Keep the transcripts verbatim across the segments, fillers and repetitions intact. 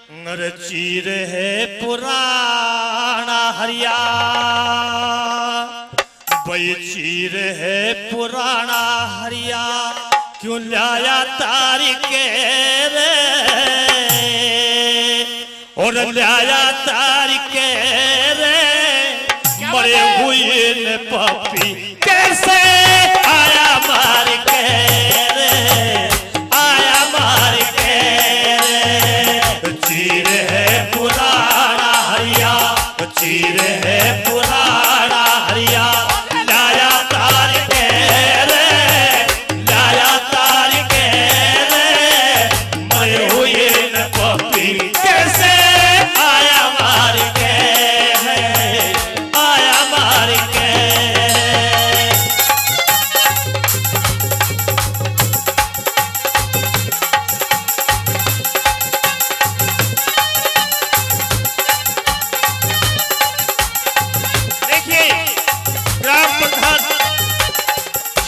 अरे चीर है पुराना हरिया, भाई चीर है पुराना हरिया, क्यों लाया तार के रे, और लाया तार के रे, मरे हुए ने पापी, कैसे आया मार के रे, आया मार के रे। चीर है पुराना हरिया, चीर है पुराना हरिया, लाया तार के रे, लाया तार के रे, मरे हुए न पापी, कैसे आया मार के रे, आया मार के। देखिए, ग्राम प्रधान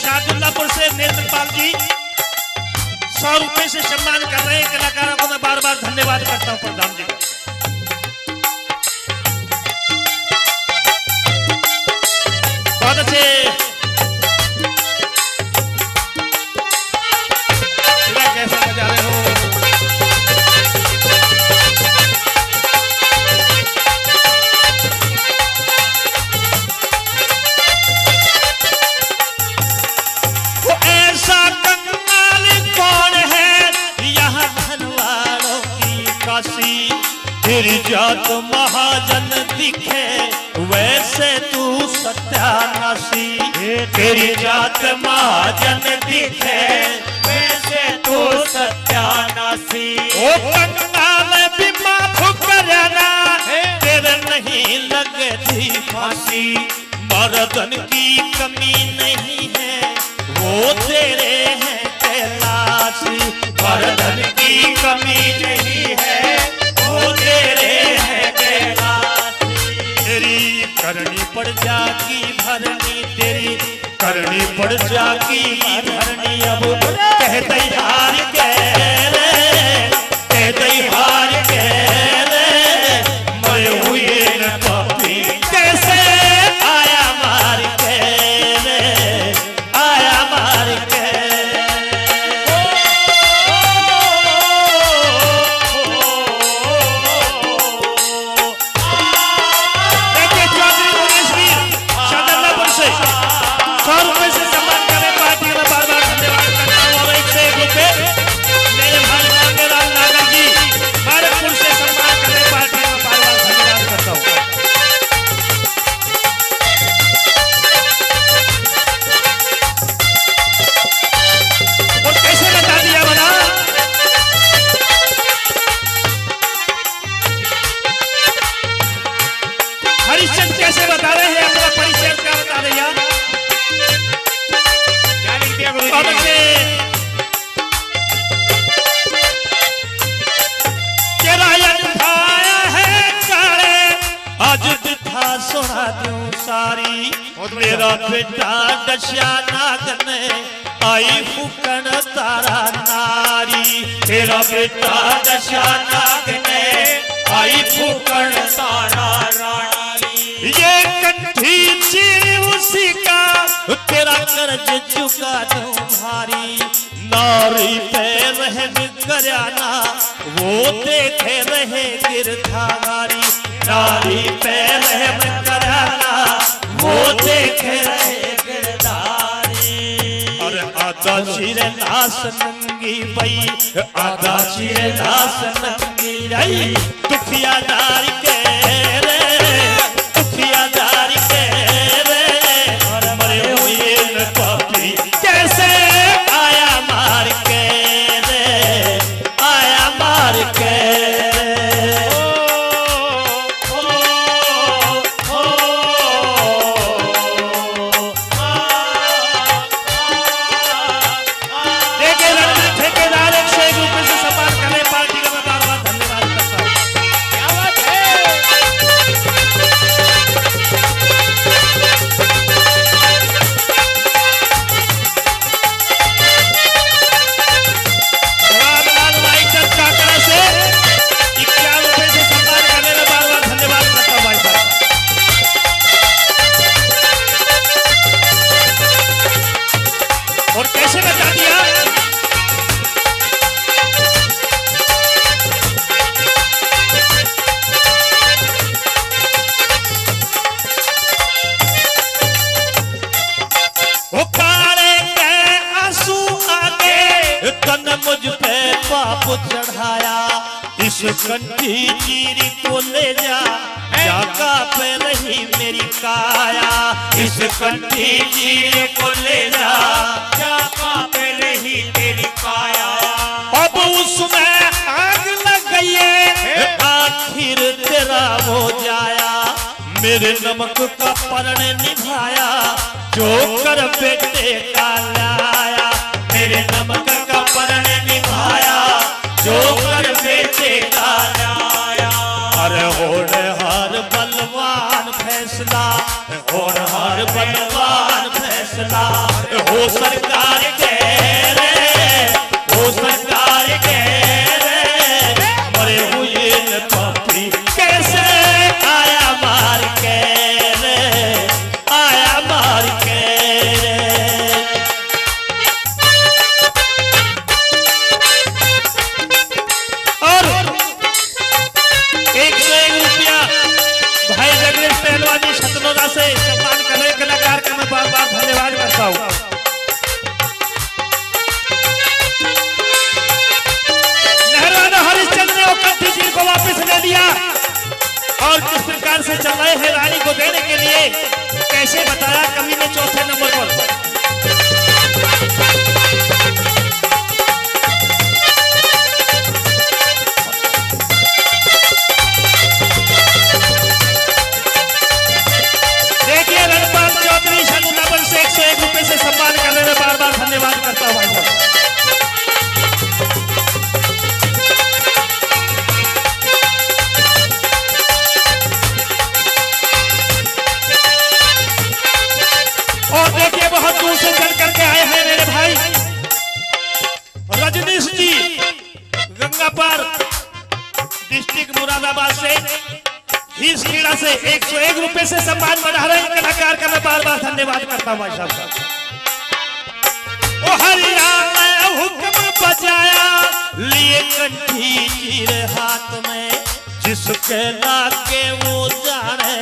शादुल्लापुर से नेत्रपाल जी सौ रुपए से सम्मान कर रहे हैं कलाकारों को। मैं बार बार धन्यवाद करता हूं प्रधान जी का। बहुत अच्छे। पूरा कैसा बजा रहे हो? वो ऐसा कंगाल कौन है यहाँ धन वालों की काशी? तेरी जात महाजन दिखे वैसे तू सत्यानाशी। तेरी जात महाजन दिखे वैसे तू सत्यानाशी। ओ कंगाल भी माफ करना, तेरे नहीं लगती फांसी। मर्दन की कमी नहीं है, वो तेरे हैं कैलाशी। मर्दन की कमी नहीं है, वो तेरे हैं कैलाशी। तेरी करनी पड़ जागी भरनी, तेरी करनी पड़ जागी भरनी। अब कह दे हार के रे, कह दे हार के रे, मरे हुए न पापी, कैसे आया मार के रे, आया मार के। देखिए, चौधरी भुवनेश्वर शादुल्लापुर से सौ रुपए से सम्मान कर रहे पार्टी का मैं बार-बार धन्यवाद करता हूँ। और एक से एक रुपए मेरे भाई मांगेलाल नागर जी मानिकपुर से सम्मान कर रहे पार्टी का मैं बार-बार धन्यवाद करता हूँ। और कैसे बता दिया भला? हरिश्चंद्र कैसे बता रहे हैं अपना परिचय, क्या बता रहे यार? क्या लिख दिया गुरु जी? बहुत अच्छे। तेरा यन भाया है काले, आज दिखा सुना दूं सारी। बहुत बढ़िया। मेरा बेटा दशा नाग ने आई फूकण तारा नारी। तेरा बेटा दशा नाग ने आई फूकण तारा नारी। ये कंठी चीर उसी का, तेरा कर्ज चुका दूं भारी। नारी पे रहम करया ना, वो देखे रहे गिरधारी। नारी पे रहम करया ना, वो देखे रहे गिरधारी। और आधा सिर नास नंगी बई, आधा सिर नास नंगी आई। दुखिया नारी के रे, दुखिया नारी के रे, और मरे हुए न पापी, कैसे आया मार के रे, आया मार के। ओ, ओ, ओ, ओ, आ, आ, आ। देखिए, लड़की ठेकेदार एक सौ एक रुपए से सम्मान करने पार्टी का मैं बार-बार धन्यवाद करता हूँ। क्या बात है? इस कंठी चीर को ले जा, जा कांप रही मेरी काया। इस कंठी चीर को ले जा, जा कांप रही मेरी काया। अब उसमें आग लग गई है, आखिर तेरा वो जाया। मेरे नमक का परण निभाया, जो कर बेटे का लाया। मेरे नमक का परण निभाया, जो कर बेटे का लाया। अरे होनहार बलवान फैसला, होनहार बलवान फैसला, हो सरकार के रे, हो सरकार के रे, मरे हुए न पापी कैसे आया मार के रे, आया मार के रे। और एक सौ एक रुपया भाई जगदीश पहलवान जी सतनोदा से सम्मान करने कलाकार का मैं बार बार धन्यवाद करता हूँ। नहराना हरिश्चंद्र ने वो कंठी चीर को वापस ले लिया और किस प्रकार से चल रहे हैं रानी को देने के लिए, कैसे बताया कवि ने चौथे नंबर पर। देखिए, रणपाल चौधरी शनु नमन से एक सौ एक रुपए से सम्मान करने में बार बार धन्यवाद करता हूँ भाई साहब। और देखिए, बहुत दूर से चल करके आए हैं मेरे भाई रजनीश जी, गंगापार, डिस्ट्रिक्ट मुरादाबाद से, इस क्रीड़ा से एक सौ एक रुपए से सम्मान बढ़ा रहे हैं कलाकार का मैं बार बार धन्यवाद करता हूं भाई साहब। ओ हरिया में हुक्म बजाया, लिए कंठी चीर हाथ में, जिसके लागे वो जाने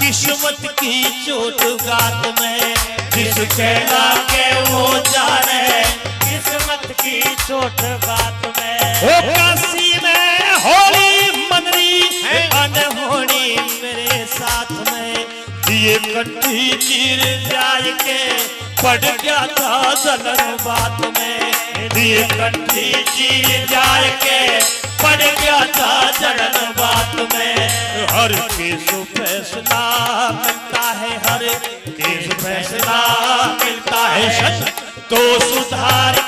किस्मत की चोट गात में, जिसके लागे वो जाने किस्मत की चोट गात में। ओ काशी में होली मनरी है। अनहोनी मेरे साथ में, ये कंठी चीर जाए के पड़ गया था जलन बात में, ये कंठी चीर जाए के पड़ गया था जलन बात में। हर केस फैसला मिलता है, हर केस फैसला मिलता है सच तो सुधार